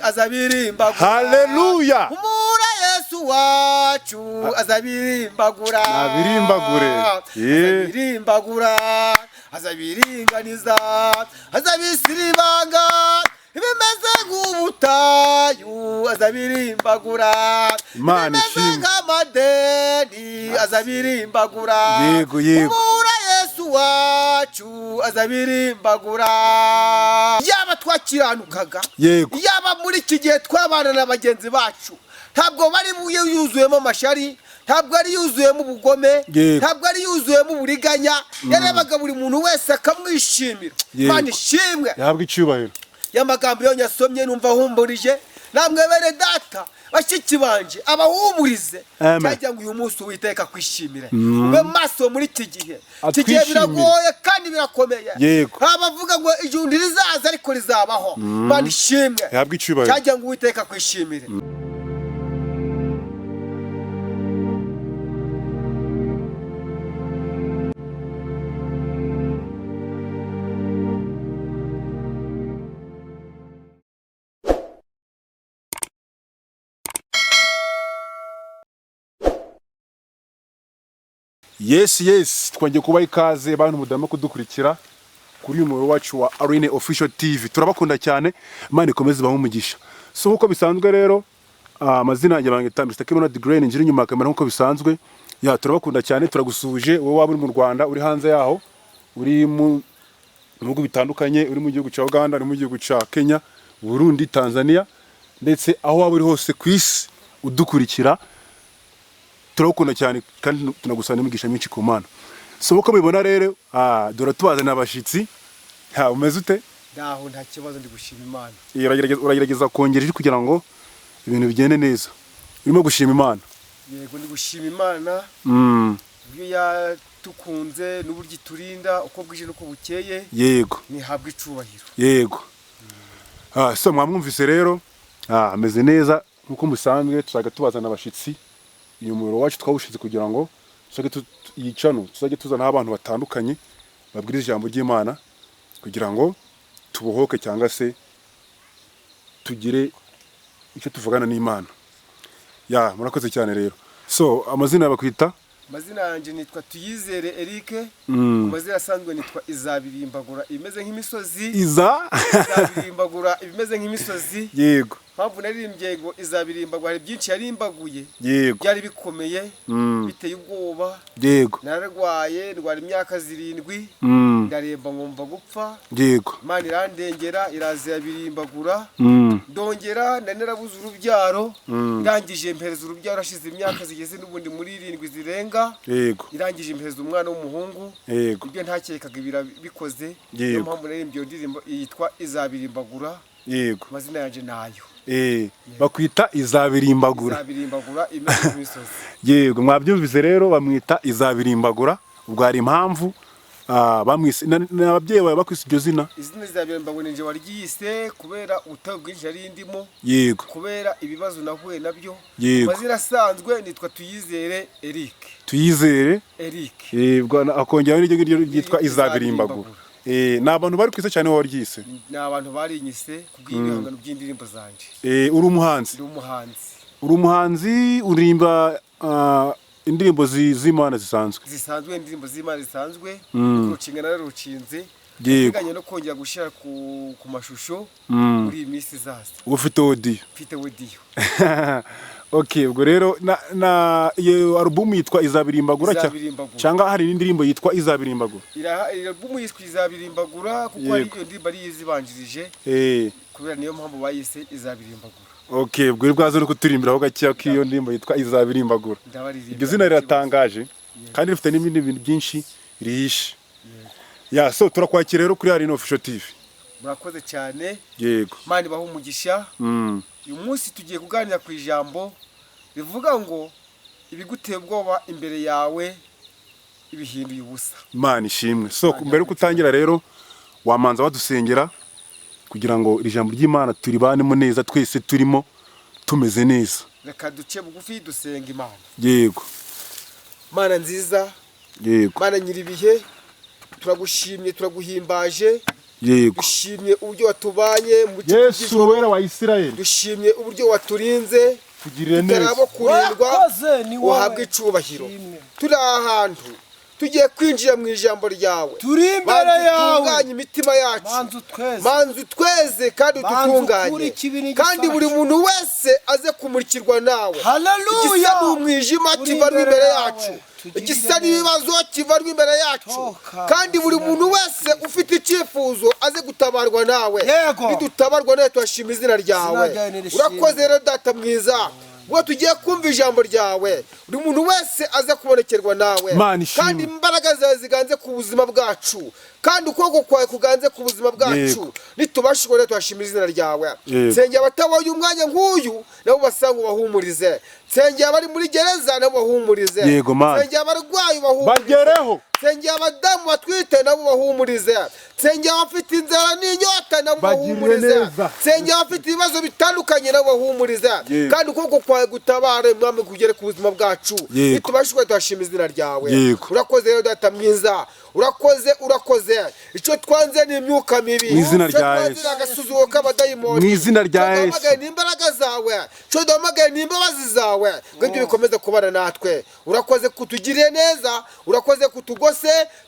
Azabirimbagura. Haleluya! Humura, Yesu wacu azabirimbagura. Nabirimbagure. Ye. Azabirimbagura, azabiringaniza, azabisiribanga ibimeze nk'ubutayu, azabirimbagura. Imana Ibimeze ishimwe. nk'amadeni azabirimbagura. Yego, yego. Humura, Yesu wacu azabirimbagura. Yaba twakiranukaga, yaba muri iki gihe twabana na bagenzi bacu, ntabwo bari yuzuyemo amashyari, ntabwo ari yuzuyemo ubugome, ntabwo ari yuzuyemo uburiganya. Yarebaga buri muntu wese akamwishimira. Imana ishimwe. Yahabwa icyubahiro. Y'amagambo iyo nyasomye numva ahumurije. Namwe bene data, bashiki banje, abahumurize. Amen. Cyangwa ngo uyu munsi Uwiteka akwishimire, ube maso muri iki gihe. Iki gihe Atwishimire. biragoye kandi birakomeye. Abavuga ngo ijuru ntirizaza, ariko rizabaho. Imana ishimwe. Yahabwa icyubahiro. Cyangwa ngo Uwiteka akwishimire. Yes, twongeye kubaha ikaze, bantu mudama kudukurikira kuri uyu muyoboro wacu wa Arine Official TV. Turabakunda cyane, Imana ikomeze ibahe umugisha. So nkuko bisanzwe rero, amazina yanjye bangita Mr. Kimona the Green, njiri inyuma ya kamera nkuko bisanzwe. Ya, turabakunda cyane, turagusuje wowe waba uri mu Rwanda, uri hanze yaho, uri mu bihugu bitandukanye, uri mu gihugu cya Uganda, uri mu gihugu cya Kenya, Burundi, Tanzania, ndetse aho waba uri hose ku isi udukurikira, turagukunda cyane kandi tunagusaba n'imigisha myinshi ku Mana. So uko mubibona rero, dore tubazana abashyitsi. Ha, umeze ute? Ndaho, nta kibazo, ndi gushima Imana. Uragerageza kongera ijwi kugira ngo ibintu bigende neza. Urimo gushima Imana? Yego, ndi gushima Imana uburyo yatukunze n'uburyo iturinda uko bwije n'uko bukeye. Nihabwe icubahiro. Yego. So mwamwumvise rero, ameze neza. Nk'uko musanzwe tuzajya tubazana abashyitsi. Uyu muyoboro wacu twawushize kugira ngo tuzajye iyi channel tuzajye tuzanaho abantu batandukanye babwiriza ijambo ry'Imana kugira ngo tubohoke cyangwa se tugire icyo tuvugana n'Imana. Ya, murakoze cyane rero. So amazina bakwita? Amazina yanjye nitwa Tuyizere Eric. Ku mazina asanzwe nitwa Izabirimbagura imeze nk'imisozi. Iza Izabirimbagura ibimeze nk'imisozi. Mpamvu naririmbye ngo izabirimbagura, hari byinshi yarimbaguye byari bikomeye, biteye ubwoba. Nararwaye, ndwara imyaka 7, ndaremba nkumva gupfa. Imana irandengera, iraza irabirimbagura. Ndongera nari narabuze urubyaro, irangije mpereza urubyaro hashize imyaka zigeze n'ubundi muri 7 zirenga. Irangije impereza umwana w'umuhungu. Ibyo ntakekaga birabikoze. Niyo mpamvu naririmbye iyo ndirimbo yitwa Izabirimbagura. Amazina yanjye nayo. Bakwita Izabirimbagura. Izabirimbagura imeze nk'imisozi. Yego, mwabyumvise rero, bamwita Izabirimbagura. Ubwo hari impamvu bamwise n'ababyeyi bawe bakwise iryo zina? Izina Izabirimbagura ninjye waryise kubera ubutayu bwinshi nari ndimo, kubera ibibazo nahuye nabyo. Amazina asanzwe nitwa Tuyizere Eric. Tuyizere Eric. Ubwo akongeraho n'iryo ngiryo ryitwa Izabirimbagura. Ni abantu bari kwise cyane waryise? Ni abantu barinyise kubw'ibihangano by'indirimbo zanje. Uri umuhanzi? Ndi umuhanzi. Uri umuhanzi, uririmba indirimbo z'Imana zisanzwe? Zisanzwe, indirimbo z'Imana zisanzwe. Kurucinga nararucinze. Nteganya no kongera gushyira ku mashusho muri iyi minsi izaza. Uba ufite audio? Mfite audio. Okay, ubwo rero na iyo album yitwa Izabirimbagura Izabirimbagura. cyangwa hari n'indirimbo yitwa Izabirimbagura? Album yitwa Izabirimbagura kuko hari iyo ndirimbo ari izibanjirije, kubera niyo mpamvu bayise Izabirimbagura. Okay, ubwo uri bwaze no kuturimbiraho gakeya ko iyo ndirimbo yitwa Izabirimbagura. Ndabaririmba. Iryo zina riratangaje kandi rifite n'ibindi bintu byinshi rihishe. Ya, so turakwakira rero kuri Arine Official TV. Murakoze cyane. Imana ibahe umugisha. Uyu munsi tugiye kuganira ku ijambo rivuga ngo ibiguteye ubwoba imbere yawe ibihinduye ubusa. Imana ishimwe. So mbere yuko utangira rero, wamanza wadusengera kugira ngo iri jambo ry'Imana turibanemo neza, twese turimo tumeze neza. Reka duce bugufi dusenga Imana. Mana nziza, Mana nyiribihe, turagushimye, turaguhimbaje. Yego. Dushimye uburyo watubanye mu gicuku Yesu cy'ijoro. wera wa Isirayeli, Dushimye uburyo waturinze tugirire neza. tutarabo kurindwa. Wakoze ni wowe. Uhabwe icubahiro. Shimwe. Turi ahantu tugiye kwinjira mu ijambo ryawe. Turi imbere Banza yawe. utunganye imitima yacu. Banza utweze. Manza utweze kandi Banza ukure udutunganye, ikibi n'igisasu. kandi buri muntu wese aze kumurikirwa nawe. Haleluya. Igisa n'umwijima Turi kivanwe imbere imbere yawe. yacu. Tugirire Igisa neza. n'ibibazo kivanwe imbere yacu. Toka. Kandi buri muntu wese ufite icyifuzo aze gutabarwa nawe. Yego. Nidutabarwa nawe, turashima izina ryawe. Izina ryawe nirishimwe. Urakoze rero, Data mwiza, ubwo tugiye kumva ijambo ryawe, buri muntu wese aze kubonekerwa nawe. Mana ishimwe. Kandi imbaraga zawe ziganze ku buzima bwacu, kandi ukuboko kwawe kuganze ku buzima bwacu. Nitubasha rero, turashima izina ryawe. Nsengera abatabonye umwanya nk'uyu, nabo basanga ubahumurize. Nsengera abari muri gereza, nabo bahumurize. Yego, Mana. Nsengera abarwayi, bahumurize. Bagereho. Nsengera abadamu batwite, nabo bahumurize. Nsengera abafite inzara n'inyota, nabo Bagirire bahumurize. neza. Nsengera abafite ibibazo bitandukanye, nabo bahumurize. Kandi ukuboko kwawe gutabare, Mwami, kugere ku buzima bwacu. Nitubasha kuba, turashima izina ryawe. Urakoze rero, Data mwiza, urakoze, urakoze. Icyo twanze ni imyuka mibi. Mu izina Icyo rya twanze Yesu. ni agasuzuguro k'abadayimoni. Mu izina rya Icyo duhamagaye Yesu. ni imbaraga zawe. Icyo duhamagaye ni imbabazi zawe, ngo ibyo bikomeze kubana natwe. Urakoze kutugiriye neza, urakoze kutugose.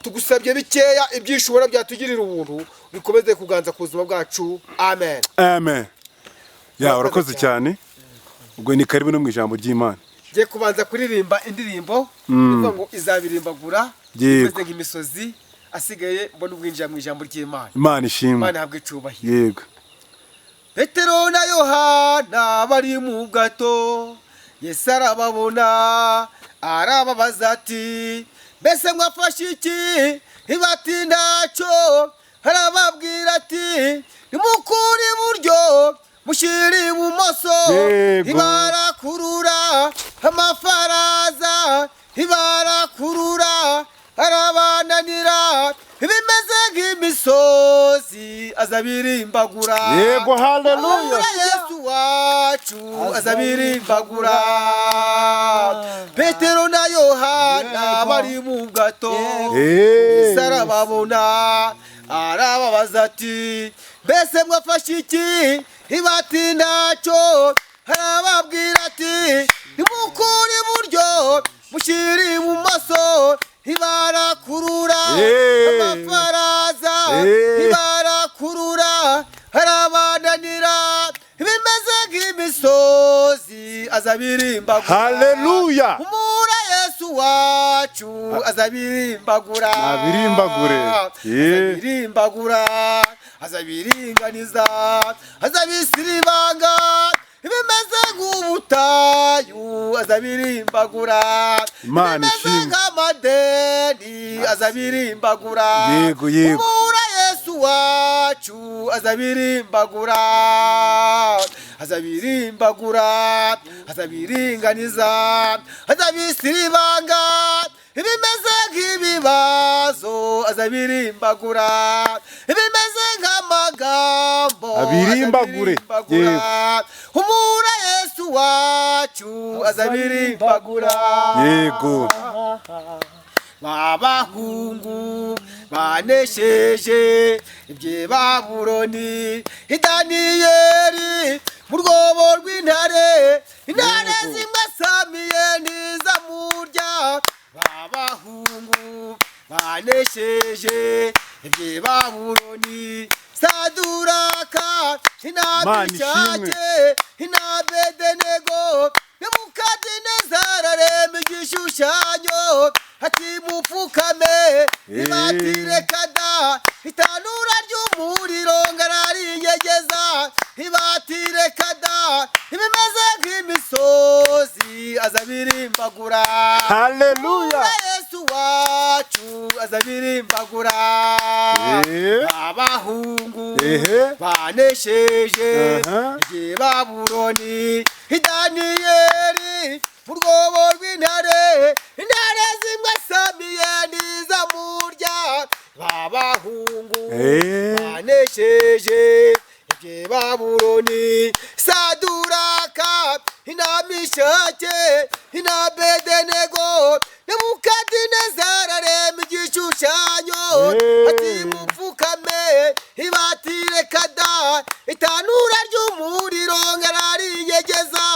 Tugusabye bikeya, ibyishimo byatugirira ubuntu bikomeze kuganza ku buzima bwacu. Amen. Amen. Ya, urakoze cyane. Ubwo ni karibu no mu ijambo ry'Imana. Ngiye kubanza kuririmba indirimbo ivuga ngo izabirimbagura imeze nk'imisozi, asigaye mbona ubwinjira mu ijambo ry'Imana. Imana ishimwe. Imana ihabwe icubahiro. Petero na Yohana bari mu bwato, Yesu arababona, arababaza ati: "Mbese mwafashe iki?" Bati: "Ntacyo." Arababwira ati: "Nimukure iburyo mushyire ibumoso." Ibarakurura amafaraza, ibarakurura, arabananira, ibimeze nk'imisozi azabirimbagura. Yego, haleluya. Yesu wacu azabirimbagura. Petero na Yohana bari mu bwato. Yesu arababona, arababaza ati: "Mbese mwafashe iki?" Bati: "Ntacyo." Arababwira ati: "Nimukure iburyo mushyire ibumoso." Ibarakurura amafaraza, ibarakurura, arabananira, ibimeze nk'imisozi azabirimbagura. Haleluya. Humura, Yesu wacu azabirimbagura. Abirimbagure. Azabirimbagura, azabiringaniza, azabisiribanga, ibimeze nk'ubutayu azabirimbagura. Imana Ibimeze ishimwe. nk'amadeni azabirimbagura. Yego, yego. Humura, Yesu wacu azabirimbagura, azabirimbagura, azabiringaniza, azabisiribanga, ibimeze nk'ibibazo azabirimbagura, ibimeze nk'amagambo Abirimbagure. azabirimbagura. Humura, Yesu wacu azabirimbagura. Babahungu banesheje ibye Babuloni, Daniyeli mu rwobo rw'intare, intare zimwasamiye ntizamurya. Babahungu banesheje ibye Babuloni, Saduraka Mana ishimwe. n'Amishake n'Abedenego, Nebukadinezari arema igishushanyo ati: "Mupfukame." Bati: "Reka da." Itanura ry'umuriro ngararinyegeza. Bati: "Reka da." Ibimeze nk'imisozi azabirimbagura. Haleluya. Yesu wacu azabirimbagura. Abahungu banesheje igihe Babuloni, Daniyeli mu rwobo rw'intare, intare zimwe samiye ntizamurya. Babahungu banesheje ibye Babuloni, Saduraka n'Amishake n'Abedenego, Nebukadinezari arema igishushanyo. Ati mupfukame, ibatire kada itanura ry'umuriro ngararinyegeza,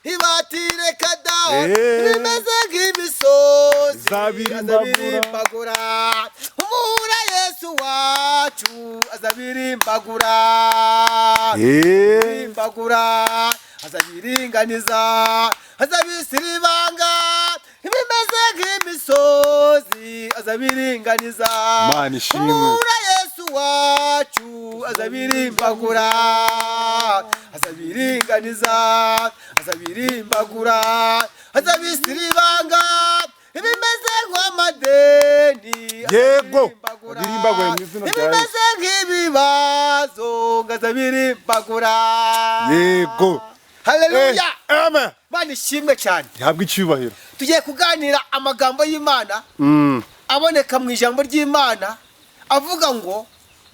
ibatire kada bimeze nk'imisozi Izabirimbagura. Azabirimbagura. Umura Yesu wacu azabirimbagura, birimbagura, azabiringaniza, azabisiribanga ibimeze nk'imisozi, azabiringaniza. Imana ishimwe. Umura Yesu wacu azabirimbagura, azabiringaniza, azabirimbagura, azabisiribanga ibimeze nk'amadeni. Yego. Azabirimbagura. Abirimbagure mu izina rya Yesu. Ibimeze nk'ibibazo ngo azabirimbagura. Yego. Haleluya. Amen. Imana ishimwe cyane. Ihabwe icyubahiro. Tugiye kuganira amagambo y'Imana aboneka mu ijambo ry'Imana, avuga ngo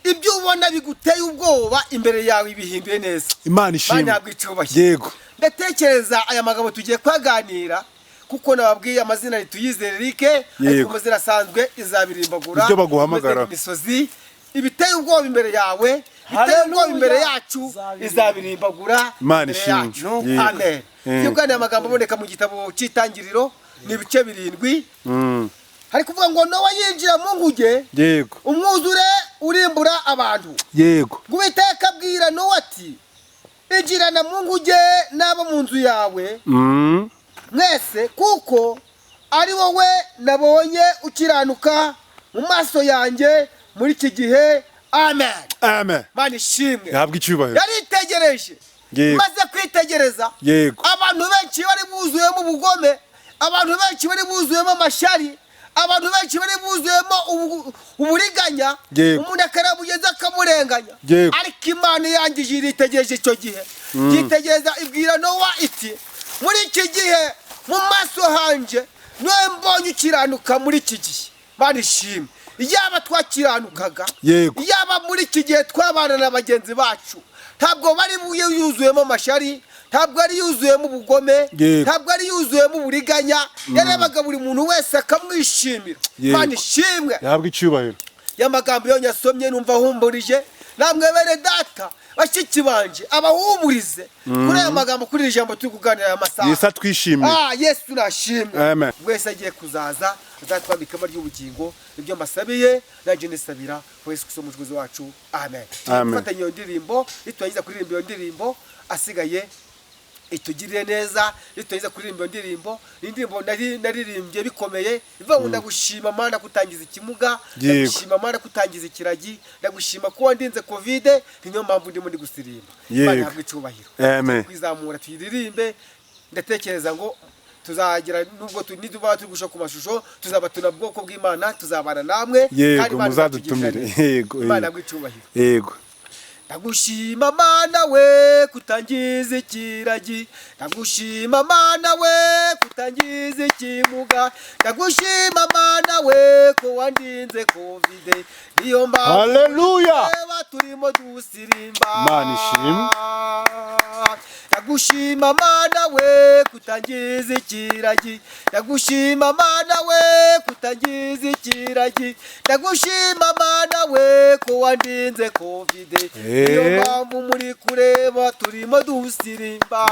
ibyo ubona biguteye ubwoba imbere yawe bihinduye neza. Imana Imana ishimwe. ihabwe icyubahiro. Ndatekereza aya magambo tugiye kuyaganira kuko nababwiye amazina ni Tuyizere Eric, ariko amazina asanzwe izabirimbagura. Ibyo baguhamagara. Imisozi ibiteye ubwoba imbere yawe, biteye ubwoba imbere yacu, izabirimbagura Imana imbere ishimwe. yacu. Amen. Tugiye kuganira amagambo aboneka mu gitabo cy'Itangiriro, ni ibice 7. Hari kuvuga ngo Nowa yinjira mu nkuge, umwuzure urimbura abantu. Ngo Uwiteka abwira Nowa ati: "Injirana mu nkuge n'abo mu nzu yawe mwese, kuko ari wowe nabonye ukiranuka mu maso yanjye muri iki gihe." Amen. Amen. Mana ishimwe. Ihabwe icyubahiro. Yaritegereje. Maze kwitegereza, abantu benshi bari buzuyemo ubugome, abantu benshi bari buzuyemo amashyari, abantu benshi bari buzuyemo uburiganya, umuntu akarabugeza akamurenganya. Ariko Imana yangije iritegereje icyo gihe, yitegereza ibwira Nowa iti: "Muri iki gihe mu maso hanje niwe mbonye ukiranuka muri iki gihe." Mana ishimwe. Yaba twakiranukaga, yaba muri iki gihe twabana na bagenzi bacu, ntabwo bari yuzuyemo amashyari, ntabwo ari yuzuyemo ubugome, ntabwo ari yuzuyemo uburiganya. Yarebaga buri muntu wese akamwishimira. Mana ishimwe. Ihabwe icyubahiro. Y'amagambo iyo nyasomye numva ahumurije. Namwe bene data, bashiki banje, abahumurize kuri aya magambo, kuri iri jambo turi kuganira aya masaha. Yesu atwishimiye. Ah, Yesu nashimwe. Amen. Wese agiye kuzaza azatwambika ikamba ry'ubugingo. Ibyo mbasabiye nanjye nisabira kwa Yesu Kristo umucunguzi wacu. Amen. Amen. Dufatanye iyo ndirimbo. Niturangiza kuririmba iyo ndirimbo, asigaye itugirire neza. Niturangiza kuririmba iyo ndirimbo, ni indirimbo naririmbye bikomeye, ivuga ngo: "Ndagushima Mana kutangiza ikimuga, ndagushima Mana kutangiza ikiragi, ndagushima ko wandinze COVID." Niyo mpamvu ndimo ndi gusirimba. Imana ihabwe icyubahiro. Amen. Kwizamura tuyiririmbe. Ndatekereza ngo tuzagira nubwo nituba turi gusha ku mashusho, tuzaba tuna bwoko bw'Imana, tuzabana namwe. Yego, Kandi Imana muzadutumire. izatugirira neza. Imana ihabwe icyubahiro. Ndagushima Mana we kutangiza ikiragi, ndagushima Mana we kutangiza ikimuga, ndagushima Mana we ko wandinze COVID. Niyo mpamvu Haleluya. reba turimo dusirimba. Imana ishimwe. Ndagushima Mana we kutangiza ikiragi, ndagushima Mana we kutangiza ikiragi, ndagushima Mana we ko wandinze COVID. Niyo mpamvu muri kureba turimo dusirimba.